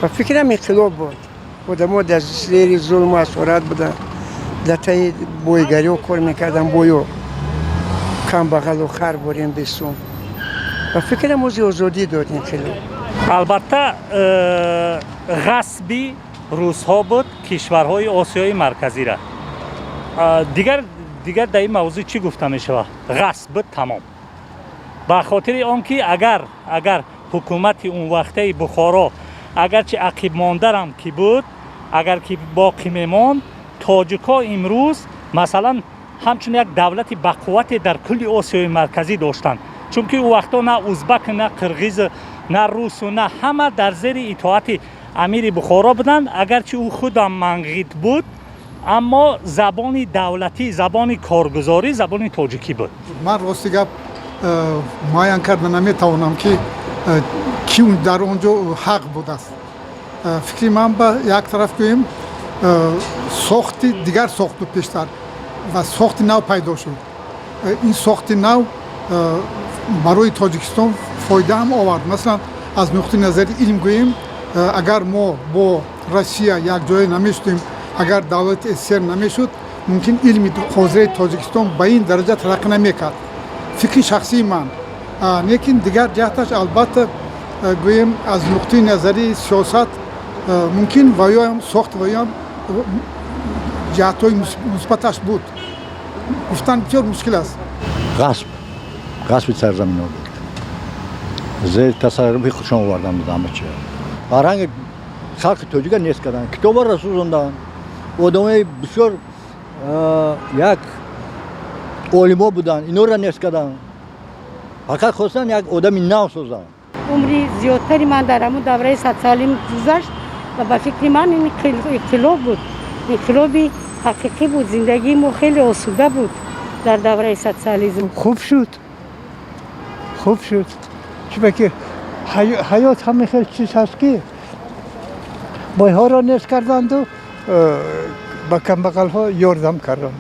Ба фикрам, инқилоб буд. Одамо дар зери зулму асорат буданд, дар таи бойгариҳо кор мекарданд, бойо камбағалу хар бурем бесум. Ба фикрам, ози озодӣ дод инқилоб. Албатта, ғасби русҳо буд кишварҳои Осиёи Марказира. Дигар дар ин мавзӯъ чӣ гуфта мешавад? Ғасб буд, тамом. Ба хотири он ки агар ҳукумати унвақтаи Бухоро, агарчи ақибмондарам ки буд, агар ки боқӣ мемонд, тоҷикҳо имрӯз, масалан, ҳамчун як давлати бақуввате дар кулли Осиёи Марказӣ доштанд, чунки ӯ вақтҳо на узбак, на қирғиз, на русу на ҳама дар зери итоати амири Бухоро буданд. Агарчи ӯ худам манғит буд, аммо забони давлатӣ, забони коргузорӣ забони тоҷикӣ буд. Ман, рости гап, муайян карда наметавонам, ки ки дар он ҷо ҳақ будааст. Фикри ман, ба як тараф гӯем, сохти дигар сохт буд пештар ва сохти нав пайдо шуд. Ин сохти нав барои Тоҷикистон фоида ҳам овард. Масалан, аз нуқтаи назари илм гӯем, агар мо бо Россия якҷоя намешудем, агар давлати СССР намешуд, мумкин илми ҳозираи Тоҷикистон ба ин дараҷа тараққӣ намекард. Фикри шахсии ман. Лекин дигар ҷиҳаташ, албатта, гӯем, аз нуқтаи назари сиёсат, мумкин ваёам сохт, ваёам ҷиҳатҳои мусбаташ буд. Гуфтан бисёр мушкил аст. Ғасб, ғасби сарзаминҳо буд. Зери тасарруфи худшон овардан буд ҳама чи. Фарҳанги халқи тоҷика нест карданд, китобаро сӯзонданд. Одамои бисёр як олимо буданд, инора нест карданд. Фақат хостанд як одами нав созанд. Умри зиёдтари ман дар ҳамун давраи социализм гузашт ва ба фикри ман, ин инқилоб буд, инқилоби ҳақиқӣ буд. Зиндагии мо хеле осуда буд дар давраи социализм. Хуб шуд, хуб шуд, чунки ҳаёт ҳамин хел чиз ҳаст, ки бойҳоро нест карданду ба камбағалҳо ёрдам карданд.